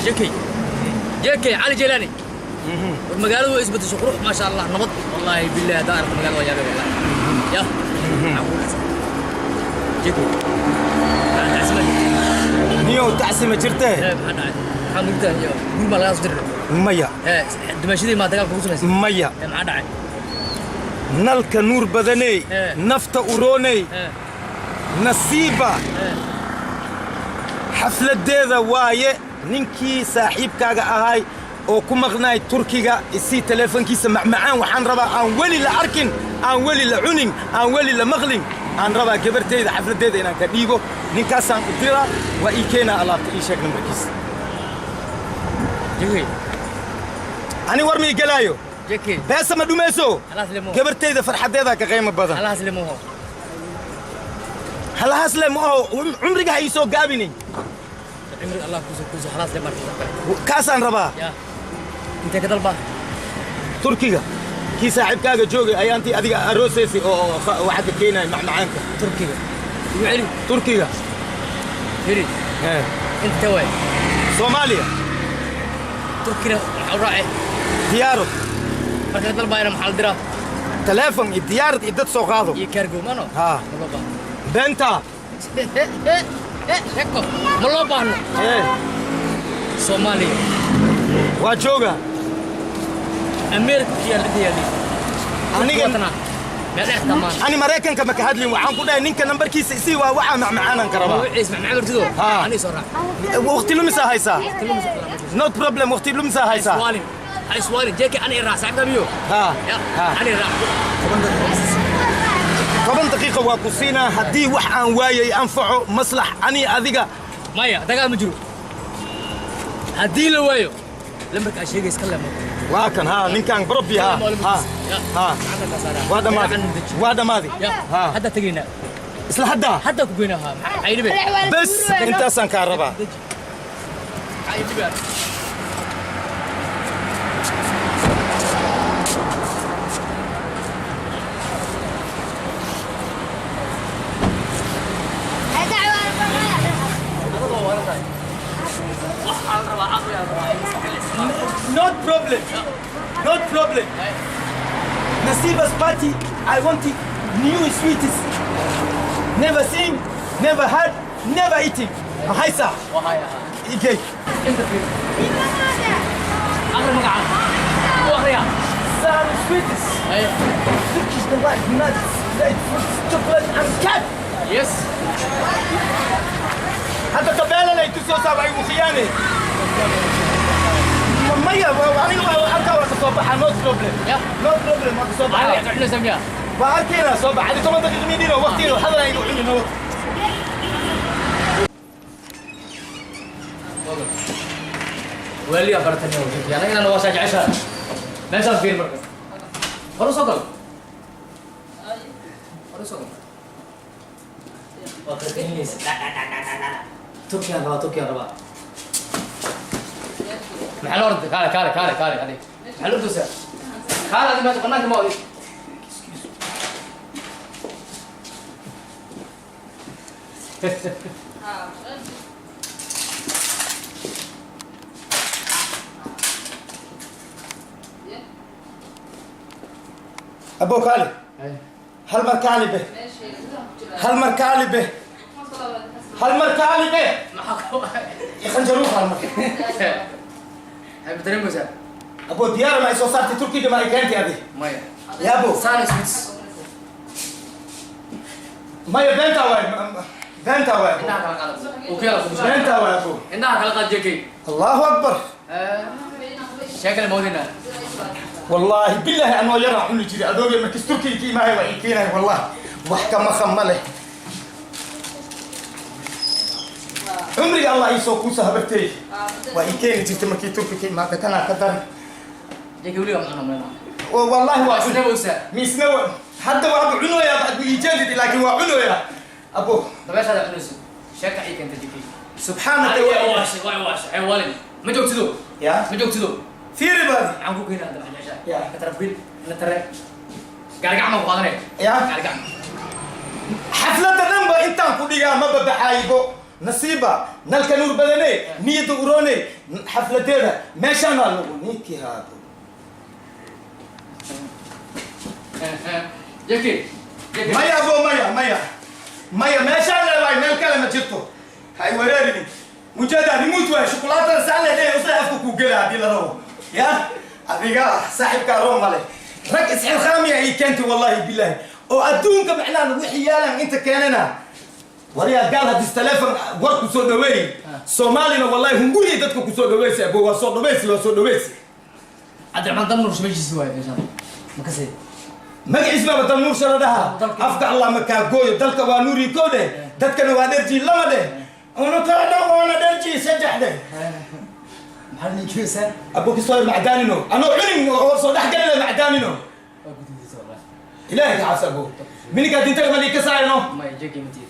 Jekey, Jekey Cali Jeelani, war magaaladu way isbedesho, qurux, maasha Allah, nabad. Wallaahi billahi, haddaan arko magaalada waa yaabay, wallahi. Ya maxaa kugu dhacsan, Jekey? Maxaa tacsima? Niyow, tacsi ma jirtee. Ee, maxaa dhacay? Maxaa mugtaa iyo guri baa lagaa soo diray? Maya. Ee, dumashadii maa dagaal kugu samaysay? Maya. Ee, maxaa dhacay? Nalka nuur badaney, nafta urooney, nasiiba xafladeeda waaye. Ninkii saaxiibkaaga ahay oo ku maqnaay Turkiga, isii teleefonkiisa. Macmacaan waxaan rabaa aan weli la arkin, aan weli la cunin, aan weli la maqlin aan rabaa gabartayda xafladeeda inaan ka dhiibo. Ninkaasaan u diraa, waa ii keenaa alaabta. Ii sheeg nambarkiisa. Jekey. Ani war mii gelaayo. Jekey. Beesa ma dhumayso. Halaas lemo. Gabartayda farxadeedaa ka qiimo badan. Halaas lemoho. Halahaas le ma aho, cumriga ha ii soo gaabinin. Cimri Allah kuusoo kuusoo, halaas le marka kale. Kaasaan rabaa. Ya, intee ka dalbaa? Turkiga, kii saaxiibkaaga joogay ayaantii adiga aroosaysay oo waxaa ka keenaya macmacaanka. Turkiga igu celi. Turkiga. Hiri. Inta waay. Soomaaliya. Turkina maxaa u raacay? Diyaarad. Marka ka dalbaayana maxaa la diraa? Teleefon iyo diyaarad iyo dad soo qaado. Iyo cargo mano. Haa. Ma loo baahno. Beenta. Sheeko ma loo baahno. Soomaaliya. Waa jooga. Ameerika ku yaal, inta yaali. Aniga meel dhex tamaan. Ani Maraykanka ma ka hadlin. Waxaan ku dhahay ninka nambarkiisa isii, waa waxaa macmacaanan ka rabaa. Magaciis macmacaan martido. Haa. Ani soo raac. Waqti lumisaa haysaa, not problem. Waqti lumisaa haysaa. Iswaalin, ha iswaalin, Jeki. Ani raac, saaxiibka miyo. Haa. Ya. Haa. Ani raac. 10 daqiiqa waa ku siinaa. Haddii wax aan waayay anfaco maslax ani adiga. Maya, dagaal ma jiro. Haddii la waayo lambarka aa sheegaysa ka lemo. Waa kan, haa, ninkan brobi. Haa haa haa, waa dhammaaday, waa dhammaaday. Ya. Haa. Hadda tegaynaa. Isla hadda. Hadda ku geynaa. Haa, maxaa dhibe? Bes, intaasaan kaa rabaa. Maxaa dhibe? Waxaa la rabaa caqli, aa rabaa in maskaxda la isticmaalo. Not problem, not problem. Nasiba's party, I want it new sweets, never seen, never had, never eating. Haysa. Waa haya, haa. Igey. Inta fiir, aqri magaca u aqriya. Some sweets. Haye. Turkish delight, nuts, date fruits, chocolate and cat. Yes. Hadda tabeelanay tusoosaa, waa igu khiyaane. Maya, aniga halkaa waa ka soo baxaa, no problem. Ya. No problem, waa ka soo aniga baxaa. cunaysa miya? Waa arkaynaa, soo baxa. 10 daqiiq midino waqtiino hadal aynu cunino. Waliya bartan yo, anaga inaan waa jeceshahay. Meeshaan fiir marka. Hor u soo gal, hor u soo gal. Waa qarqarinaysa. Turkiyaan rabaa, Turkiyaan rabaa. Maxaa la orday? Kaale, kaale, kaale, kaale. Adig maxaa la ordaysaa? Kaale adi, meesha banaanka ma odi. Abo, kaale hal mar, kaali be, hal mar kaali be, hal mar kaali be. Maxaa ku Ikhanjaruuf hal mar. Waxay dareemaysaa? Abo, diyaara ma ay soo saartay? Turkiga ma ay keentay adi? Maya. Yaabo. Saana sweets. Maya, beenta waay, beenta waay. Indhaha kala qaad, ookiyaal ku bishaa. Beenta waay, abo. Indhaha kala qaad, JK. Allahu akbar. Sheekale moodina. Wallaahi bilaahi, anoo yaraa cuni jiray. Adoogay markis Turkiga ka imaahay waa ii keenay. Wallahi wax kama kham ma leh. Cumriga Allah ii soo kuusa, habartey waa ii keeni jirtay markii Turkiga ka imaatay. Kanaa ka daran. JK, weligaa macno malena. Wallaahi waa isna weysaa. Miisna hadda waaba cunoyaa baad iijeedid, laakiin waa cunoyaa, abo. Dabeeshaada cunayso, sheeka ii keenta, JK. Subxaanaka. Waa waashay, waa waashay xayawaanin. Ma joogtido. Ya. Ma joogtido. Fiiri baadi. Maxaan ku keenaa hadda? Maxaa jeceshahay? Ya. Katarbiil ina tare, gaarigacma ku qaadanaya. Ya. Gaarigacma. Xafladda dhan ba intaan ku dhigaa, ma babaxaayibo. Nasiiba nalka nuur badane niyadda uroone xafladeeda meeshaanaa lagu ninkii haado. Jeki. Maya abo, maya maya maya, meeshaan leedahay meel kale ma jirto. Hay wareerini mujada rimuut waay shukulaatada saan leedahay usay afka kuu gela haddii la rabo ya adiga saaxiibkaa roo male rag isxilqaamiya ii keentay wallaahi bilaahi oo adduunka macnaha wixii yaalan inta keenana waryaa gaal haddis teleefon war ku soo dhaweey Soomaalina wallaahi hunguriyay dadka ku soo dhaweysa abo waa soo dhaweysi waa soo dhaweysi. Cabdiraxmaan Dalnuur meeshiisi waaye meeshaan ma kasay. Magaciis baaba Dalnuursha la dhahaa. Afka Allah ma kaa gooyo dalka waa nuuri kow dheh dadkana waa dherji lama dheh unukaadha waana dherji saddex dheh. Maxaa ninkeysaa? Abu kisoo macdaanino anoo cunin oo soo dhex galina macdaanino. Waa guduudaysa wallahi. Ilaahay ka cabsi abo mininkaa dintaga mali ka saarino. May Jeki matiid.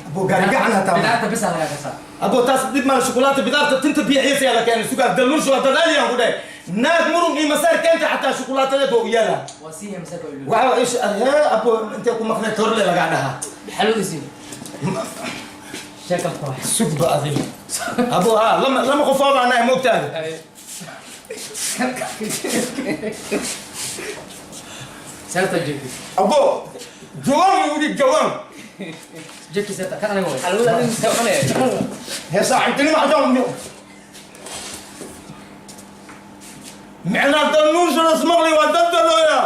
Abo gaari gacan hataa bidaarta bisa lagaa kasaa. Abo taas dib maala shukulaato bidaarta tinta biyaciisa yaa la keenay sugaa Dalnuursha waa dadaaliyaan ku dheh naag murun iyo masaar keenta xataa shukulaatadeed waa u yaalaa. Waa sii masaka ulu. Waxa ish hee abo intee ku maqnay torle lagaa dhahaa. Xalwadiisii sheekal ku sugba adiga abo ha lama lama qofood aan nahay moogtaada. Seerta Jeki. Abo jawaan wuri jawaan. Jeki seerta kan aniga waay xalwada adiga soconaya. Hee saaxiibtinimo xataa micnaa Dalnuursha lasmaqli waa dadalooya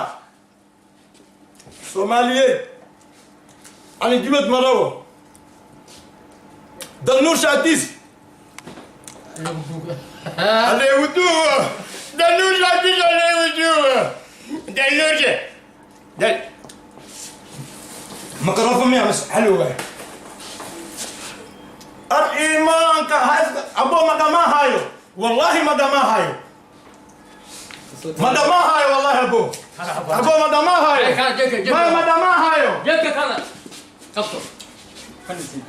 Soomaaliyeed ani dibad ma rabo Dalnuursha agtiis aleewuduwa Dalnuursha agtiis aleewuduwa Dalnuursha dal mikrofon miya mas xalo waay ar iimaanka abo ma dhamaahayo wallaahi ma dhamaahayo ma dhamaahayo wallaahi abo abo ma dhamaahayo ma dhamaahayo. Jeki kana qabto kanisi.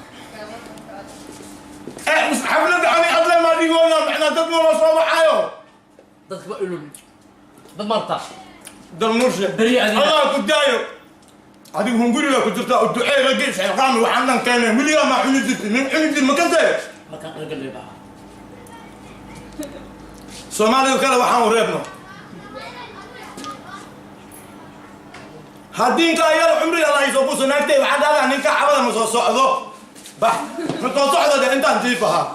Xafladda ani adle maa dhigoona macnaa dad ma la soo waxaayo. Dadka ma ilul dad marta. Dalnuurshe Beri adiga. Allah ku daayo adigu hunguriga ku jirta oo ducee ragga isxilqaami waxaan dhan keenay weligaa maa cuni jirtay nin cuni jir ma kantay. Markaan argan leebaha. Soomaalida kale waxaan u reebno haddii inkaa yalo cumriga Allah isoo kuso naagtay waxaa dhahdaa ninka cabada ma soo socdo bax ma soo socdo de intaan jiifahaa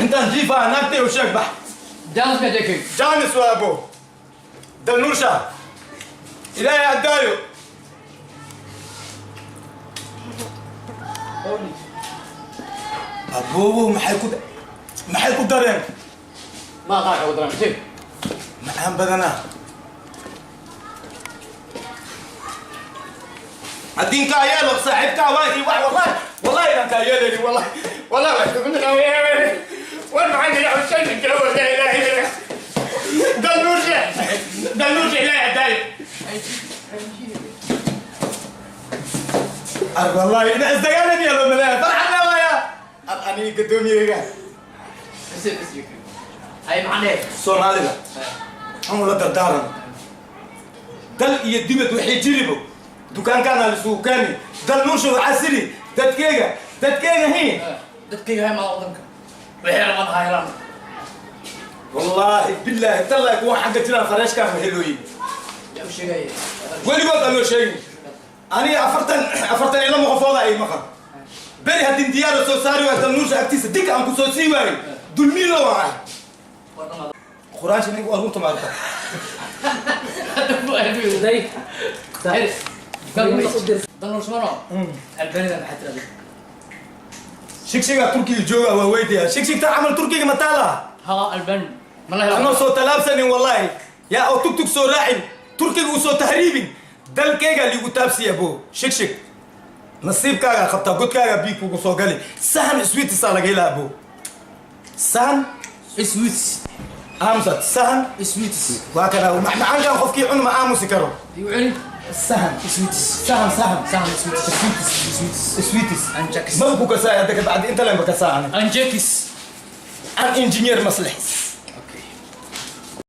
intaan jiifahaa naagtay u sheeg bax. Jaaniska Jeki. Jaanis waa abo Dalnuursha ilaahay haddaayo aboobow maxay ku dareen? Ma aqaan ku daran Jeki. Macaan badanaa haddii inkaa yeelo saaxiibkaa waa ii wax wallahi wallahi inaan kaa yeelayni wallahi wallahi war maxaan ila xuseen jiro la ilaaha illa Dalnuursha Dalnuursha ilaahay haddaayo ar wallahi ina isdagaalami loo maleeya farxad leewaaya ar aniga gadoomiyeyga. Bisi bisi Jeki ay macnee. Soomaalida waxaan ula dardaaran dal iyo dibad waxay jiribo dukaankaana lisugu keeni Dalnuursha waxaa siri dadkeyga dadkeyga hi dadkayga hay maa wadanka waxay rabaan ha helaan. Wallaahi bilaahi tallaahi kuwa xagga jiraan fareeshkaan mahelooyin. Yaa u sheegaya? Weligood aan loo sheegin aniga afartan afartan iyo lama qofooda ay maqan beri haddii diyaara soo saari waayo Dalnuursha agtiisa dig aan ku soo sii waayo dulmiilo waan ahay. Waa dhamaad. Quraansha ninka waa runta maarta. Day Dalnuursmano albanida maxaa tirahdaa? Shigshigaa Turkiga jooga waa weydiyaa shigshigta camal Turkiga ma taala? Ha alban ma la helo. Anoo soo talaabsanin wallaahi yaa oo tugtug soo raacin Turkiga uu soo tahriibin dalkayga liigu taabsiya bo shigshig nasiibkaagaa qabtaa godkaagaa bii kugu soo gali sahan sweetisaa laga helaa bo sahan Sweets. Aamusad sahan. Sweets. Waa kana macmacaankan qofkii cunu ma aamusi karo. Igu celi. Sahan. Sweets. Sahan sahan. Sahan sweets sweets sweets. Sweetis. Anjakis. Maba ku kasaaya hadda kabacdi inta leen ba kasaa ani. Anjakis. An injineer maslix.